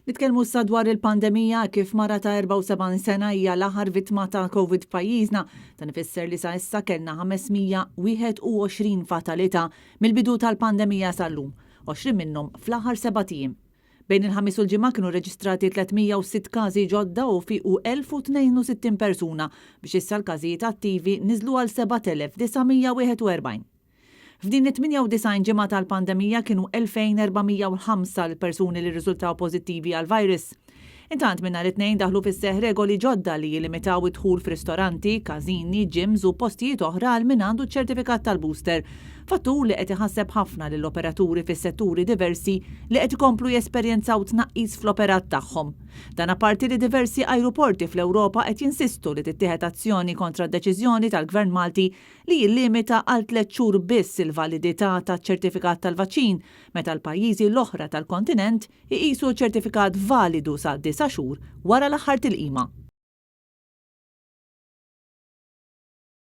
Nitkellmu issa dwar il-pandemija kif mara ta' 74 sena hija l-aħħar vittma ta' Covid f'pajjiżna. Dan ifisser li sa issa kellna 521 fatalità mill-bidu tal-pandemija sal-lum, 20 minnhom fl-aħħar sebat ijiem. Bejn il-Ħamis u l-Ġimgħa kienu rreġistrati 306 każi ġodda u fiequ 1,062 persuna biex issa l-każijiet attivi niżlu għal 7,941. F'din it-98 ġimgħa tal-pandemija kienu 2,405 l-persuni li rriżultaw pożittivi għall-virus. Intant minn nhar it-Tnejn daħlu fis-seħħ regoli ġodda li jillimitaw id-dħul f'ristoranti, każini, gyms u postijiet oħra għal min għandu ċ-ċertifikat tal-booster. Fattur li qed iħasseb ħafna lill-operaturi fis-setturi diversi li qed ikomplu jesperjenzaw tnaqqis fl-operat tagħhom. Dan apparti li diversi ajruporti fl-Ewropa qed jinsistu li tittieħed azzjoni kontra d-deċiżjoni tal-Gvern Malti li jillimita għal tlett xhur biss il-validità taċ-ċertifikat tal-vaċċin, meta l-pajjiżi l-oħra tal-kontinent iqisu ċ-ċertifikat validu sa disa' xhur wara l-aħħar tilqima.